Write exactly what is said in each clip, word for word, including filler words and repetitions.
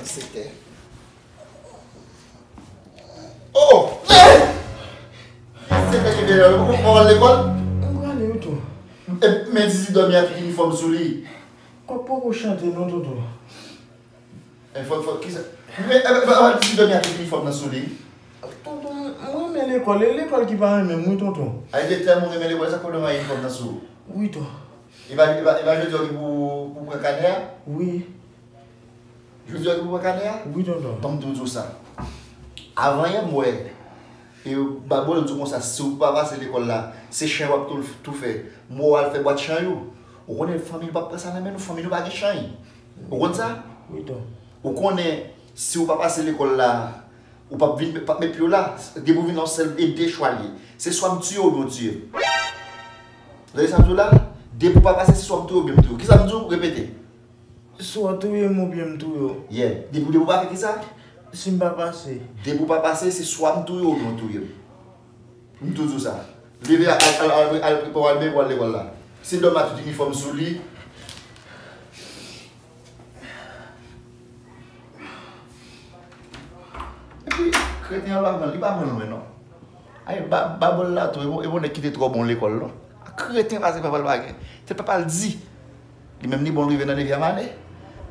Sete. Oh! Sete ki vin la, ou pa al lekòl? M prale wi tonton. E, men Didi dòmi ak tout inifòm sou li. Kòk poko chante non, tonton. E, fò, fò, kisa? Men, e, e, e, Didi dòmi ak tout inifòm nan sou li. Tonton, m renmen lekòl, e lekòl ki pa renmen m wi, tonton. Ay, de tèlman ou renmen lekòl, sa k fè w dòmi ak inifòm nan sou ou? Wi, tonton. E pa, e pa, e pa jodi a ki pou, pou pran kanè a? Wi. Jodi a ki pou pran kanè a? Wi, tonton. Ban m tou di w sa. Avan yè m wè, e, Babòl di w konsa, si w pa pase lekòl la, se chay w ap tou, tou fè. M wè w al fè bwat chay ou. Ou konnen fanmi nou p ap pran sa nan men nou, fanmi nou pa gen chay. Ou konn sa? Wi, tonton. Ou konnen, si w pa pase lekòl la, ou p ap vin, p ap met pye w la. Depi w vin la, w sèl e de chwa l ye. Se swa m tiye w oubyen w tiye m. Ou tande sa m di w la? Depi w pa pase, se swa m touye w oubyen m touye w. Kisa m di w? Repete. Swa w touye m oubyen m touye w. Yeah. Depi, depi w pa fè kisa? Si m pa pase. Depi w pa pase, se swa m touye w oubyen w touye m. M tou di w sa. Leve, al, al, al, al, al, al, al, al, al lekòl la. Se dòmi ak tout inifòm sou li. Epi, kreten an pa pran, li pa pran lwen non. Ay, ba, Babòl la tou, e bon, e bon nèg ki te twò bon lekòl non. Kreten pase papa l pa gen. Se papa l di. Li menm li bon, li rive nan nevyèm ane.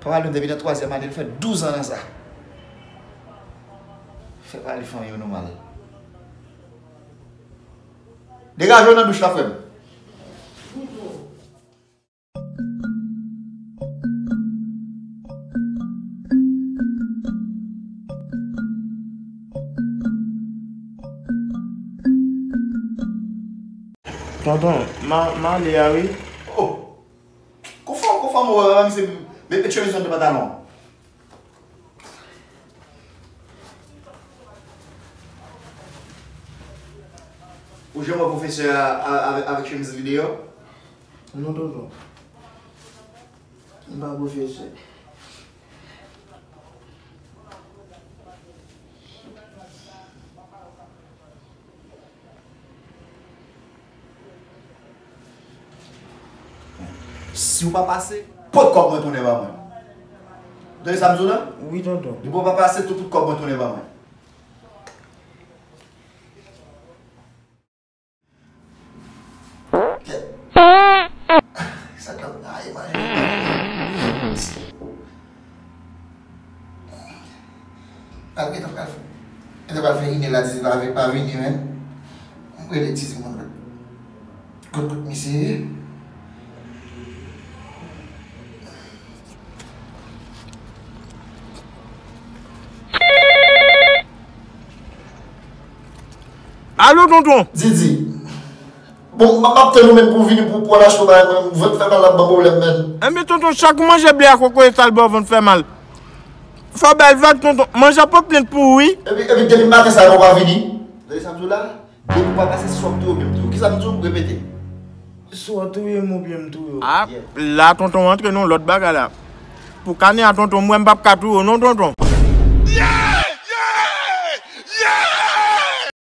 Papa l menm depi nan twazyèm ane, li fè douz an nan sa. Fè pale fanmi nou mal. Degaje w nan douch la, frè m. Tonton, ma, m ale a wi. Oh! Konfòm, konfòm, wè, wè, misye met, met chemiz nan de pantalon. Ou janm wè pwofesè a, a, avèk, avèk chemiz li deyò? Non, tonton. M pa pwofesè. Si w pa pase, pot kòb mwen tounen ba mwen. Ou tande sa m di w la? Wi, tonton. Depi w pa pase, tout, tout kòb mwen tounen ba mwen. Sa k ap gaye manje. Al gentan pral fè. Gentan pral fè inè la, Didi pa vi-, pa vini, men. Mwen rele Didi, mwen. Kot, kot misye ye? Alo, tonton. Didi. Bon, m ap, m ap tann ou menm pou w vini pou, pou w al achte yon bagay, mwen, vant fè mal la, ap ban pwoblèm, menn. Enben, tonton, chak ou manje ble a kokoye sa l ba w vant fè mal. Fò w ba l vag, tonton. Manje ap pòt plent pou ou, wi. Epi, epi depi maten sa a, ou pa vini. Tande sa m di w la? Depi w pa pase, se swa m touye w oubyen m touye w. Kisa m di w? Repete. Swa w touye m oubyen m touye w. A, la, tonton, antre nan yon lòt bagay la. Pou kanè a, tonton, m wè m p ap ka touye w, non, tonton.